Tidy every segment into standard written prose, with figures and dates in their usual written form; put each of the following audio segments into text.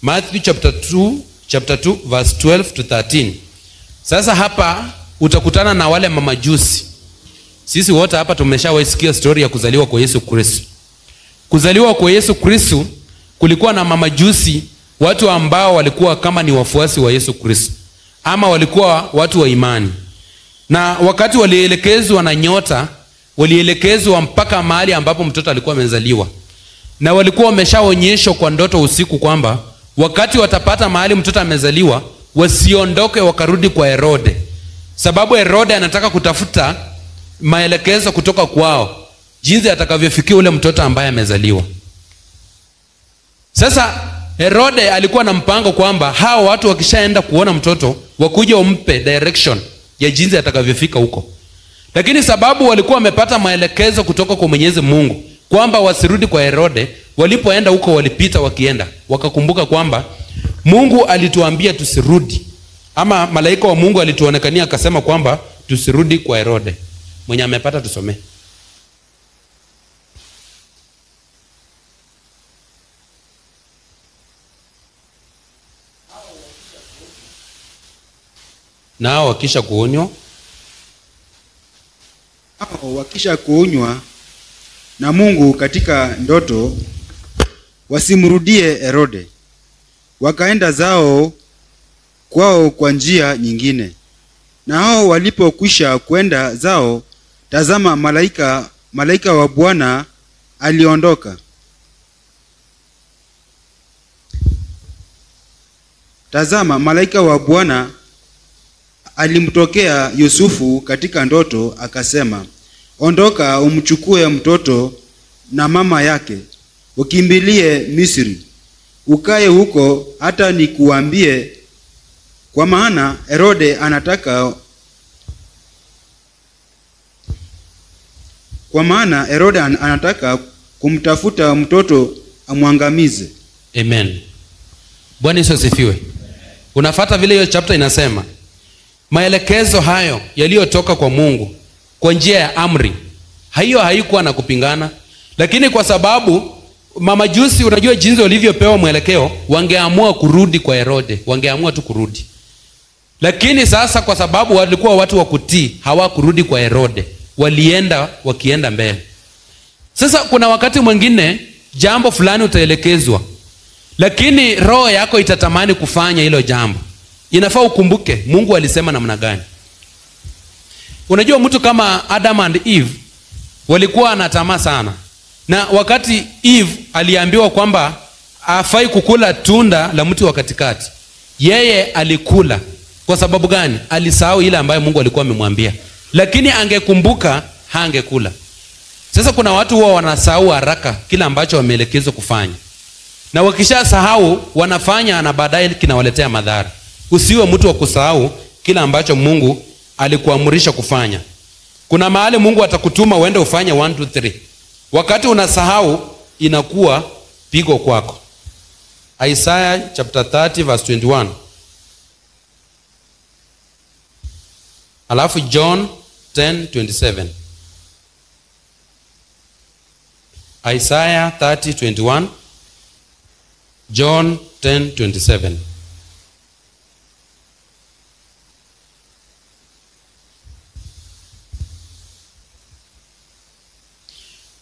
Matthew chapter 2 verse 12 to 13. Sasa hapa utakutana na wale mamajusi. Sisi wote hapa tumeshawaisikia story ya kuzaliwa kwa Yesu Kristo. Kuzaliwa kwa Yesu Kristo kulikuwa na mamajusi, watu ambao walikuwa kama ni wafuasi wa Yesu Kristo ama walikuwa watu wa imani. Na wakati walielekezwa na nyota, walielekezwa mpaka mahali ambapo mtoto alikuwa amezaliwa. Na walikuwa wameshaonyeshwa kwa ndoto usiku kwamba wakati watapata mahali mtoto amezaliwa, wasiondoke wakarudi kwa Herode. Sababu Herode anataka kutafuta maelekezo kutoka kwao jinsi atakavyofikia ule mtoto ambaye amezaliwa. Sasa Herode alikuwa na mpango kwamba hao watu wakishaenda kuona mtoto wakuje wampe direction ya jinsi atakavyofika huko. Lakini sababu walikuwa wamepata maelekezo kutoka kwa Mwenyezi Mungu kwamba wasirudi kwa Herode, walipoenda huko walipita wakienda, wakakumbuka kwamba Mungu alituambia tusirudi, ama malaika wa Mungu alituonekania akasema kwamba tusirudi kwa Herode. Mwenye amepata tusomee. Nao wakisha kuonywa, na Mungu katika ndoto, wasimrudie Herode, wakaenda zao kwao kwa njia nyingine. Na hao walipokwisha kwenda zao, tazama, malaika wa Bwana aliondoka. Tazama, malaika wa Bwana alimtokea Yusufu katika ndoto akasema, ondoka umchukue mtoto na mama yake, ukimbilie Misri, ukae huko hata nikuambie, kwa maana Herode anataka kumtafuta mtoto amwangamize. Amen. Bwana Yesu asifiwe. Unafuata vile hiyo chapter inasema. Maelekezo hayo yaliyotoka kwa Mungu kwa njia ya amri, hiyo haikuwa na kupingana. Lakini kwa sababu mamajusi, unajua jinsi walivyopewa mwelekeo, wangeamua kurudi kwa Herode, wangeamua tu kurudi. Lakini sasa kwa sababu walikuwa watu wa kutii, hawakurudi kwa Herode, walienda wakienda mbele. Sasa kuna wakati mwingine jambo fulani utaelekezwa, lakini roho yako itatamani kufanya hilo jambo. Inafaa ukumbuke Mungu alisema namna gani. Unajua mtu kama Adam and Eve walikuwa na tamaa sana. Na wakati Eve aliambiwa kwamba hafai kukula tunda la mti wa katikati, yeye alikula. Kwa sababu gani? Alisahau ile ambayo Mungu alikuwa amemwambia. Lakini angekumbuka hangekula. Sasa kuna watu huwa wanasahau haraka kila ambacho wameelekezwa kufanya. Na wakishasahau wanafanya na baadaye kinawaletea madhara. Usiwe mtu wa kusahau kila ambacho Mungu alikuamrisha kufanya. Kuna mahali Mungu atakutuma uende ufanye 1 2 3. Wakati unasahau inakuwa pigo kwako. Isaiah chapter 30 verse 21. Alafu John 10:27. Isaiah 30:21, John 10:27.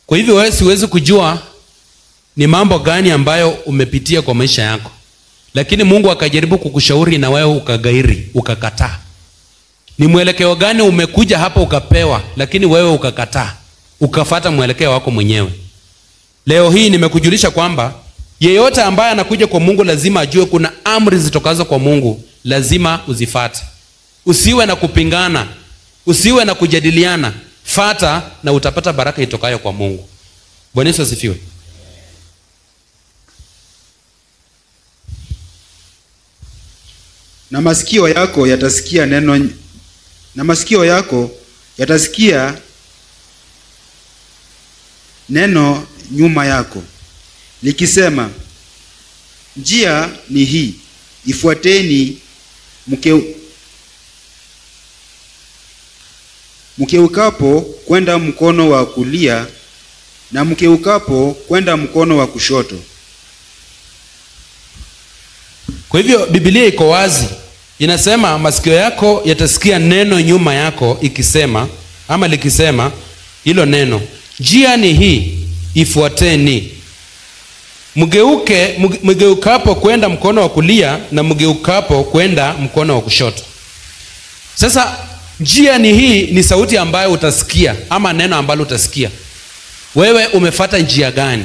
Kwa hivyo wewe siwezi kujua ni mambo gani ambayo umepitia kwa maisha yako, lakini Mungu akajaribu kukushauri na wewe ukagairi, ukakataa. Ni mwelekeo gani umekuja hapa ukapewa, lakini wewe ukakataa, ukafata mwelekeo wako mwenyewe. Leo hii nimekujulisha kwamba yeyote ambaye anakuja kwa Mungu lazima ajue kuna amri zitokazo kwa Mungu, lazima uzifate. Usiwe na kupingana, usiwe na kujadiliana. Fata na utapata baraka itokayo kwa Mungu. Bwana Yesu asifiwe. Na masikio yako yatasikia neno, na masikio yako yatasikia neno nyuma yako likisema, njia ni hii, ifuateni, mkeukapo kwenda mkono wa kulia na mkeukapo kwenda mkono wa kushoto. Kwa hivyo Biblia iko wazi, inasema masikio yako yatasikia neno nyuma yako ikisema ama likisema hilo neno, njia ni hii, ifuateni. Mgeuke, mgeukapo kwenda mkono wa kulia na mgeukapo kwenda mkono wa kushoto. Sasa njia ni hii ni sauti ambayo utasikia ama neno ambalo utasikia. Wewe umefata njia gani?